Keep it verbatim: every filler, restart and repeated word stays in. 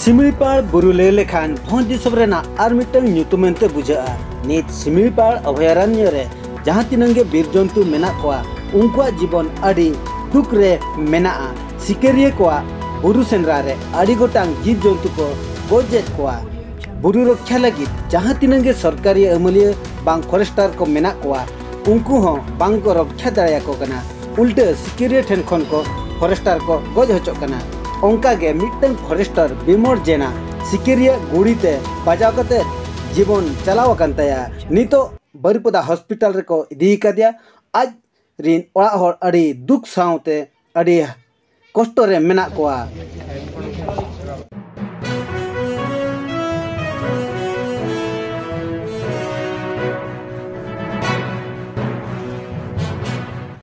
ᱥᱤᱢᱲᱤᱯᱟᱲ ᱵᱩᱨᱩ ᱞᱟᱹᱭ ᱞᱮᱠᱷᱟᱱ ᱵᱷᱚᱸᱡᱽ ᱫᱤᱥᱚᱢ ᱨᱮᱱᱟᱜ ᱟᱨ ᱢᱤᱫᱴᱟᱝ ᱧᱩᱛᱩᱢ ᱢᱮᱱᱛᱮ ᱵᱩᱡᱷᱟᱹᱜᱼᱟ᱾ ᱱᱤᱛ ᱥᱤᱢᱲᱤᱯᱟᱲ ᱚᱵᱷᱚᱭᱟᱨᱟᱱᱭᱚ ᱨᱮ ᱡᱟᱦᱟᱸ ᱛᱤᱱᱟᱹᱝ ᱜᱮ ᱵᱤᱨ ᱡᱚᱱᱛᱩ ᱢᱮᱱᱟᱜ ᱠᱚᱣᱟ, ᱩᱱᱠᱩᱣᱟᱜ ᱡᱤᱵᱚᱱ ᱟᱹᱰᱤ ᱫᱩᱠ ᱨᱮ ᱢᱮᱱᱟᱜᱼᱟ᱾ ᱥᱤᱠᱟᱹᱨᱤᱭᱟᱹ ᱠᱚᱣᱟᱜ ᱵᱩᱨᱩ ᱥᱮᱸᱫᱽᱨᱟ ᱨᱮ ᱟᱹᱰᱤ ᱜᱚᱴᱟᱝ ᱡᱤᱵᱽ ᱡᱚᱱᱛᱩ ᱠᱚ ᱜᱚᱡᱮᱫ ᱠᱚᱣᱟ᱾ ᱵᱩᱨᱩ ᱨᱚᱠᱷᱟ ᱞᱟᱹᱜᱤᱫ ᱡᱟᱦᱟᱸ ᱛᱤᱱᱟᱹᱝ ᱜᱮ ᱥᱚᱨᱠᱟᱨᱤ ᱟᱹᱢᱟᱹᱞᱤᱭᱟᱹ ᱵᱟᱝ ᱯᱷᱚᱨᱮᱥᱴᱟᱨ ᱠᱚ ᱢᱮᱱᱟᱜ ᱠᱚᱣᱟ, ᱩᱱᱠᱩ ᱦᱚᱸ ᱵᱟᱝ ᱠᱚ ᱨᱚᱠᱷᱟ ᱫᱟᱲᱮᱭᱟᱠᱚ ᱠᱟᱱᱟ᱾ ᱩᱞᱴᱟᱹ ᱥᱤᱠᱟᱹᱨᱤᱭᱟᱹ ᱴᱷᱮᱱ ᱠᱷᱚᱱ ᱠᱚ ᱯᱷᱚᱨᱮᱥᱴᱟᱨ ᱠᱚ ᱜᱚᱡ ᱦᱚᱪᱚᱜ ᱠᱟᱱᱟ᱾ ᱚᱱᱠᱟ ᱜᱮ ᱢᱤᱫᱴᱟᱝ ᱯᱷᱚᱨᱮᱥᱴᱟᱨ ᱵᱤᱢᱚᱞ ᱡᱮᱱᱟ ᱥᱤᱠᱟᱹᱨᱤᱭᱟᱹ ᱜᱩᱲᱤ ᱛᱮ ᱵᱟᱡᱟᱣ ᱠᱟᱛᱮ ᱡᱤᱵᱚᱱ ᱪᱟᱞᱟᱣ ᱟᱠᱟᱱ ᱛᱟᱭᱟ᱾ ᱱᱤᱛᱚᱜ ᱵᱟᱹᱨᱤᱯᱟᱫᱟ ᱦᱚᱥᱯᱤᱴᱟᱞ ᱨᱮᱠᱚ ᱤᱫᱤ ᱟᱠᱟᱫᱮᱭᱟ᱾ ᱟᱡ ᱨᱤᱱ ᱚᱲᱟᱜ ᱦᱚᱲ ᱟᱹᱰᱤ ᱫᱩᱠ ᱥᱟᱶᱛᱮ ᱟᱹᱰᱤ ᱠᱚᱥᱴᱚ ᱨᱮ ᱢᱮᱱᱟᱜ ᱠᱚᱣᱟ᱾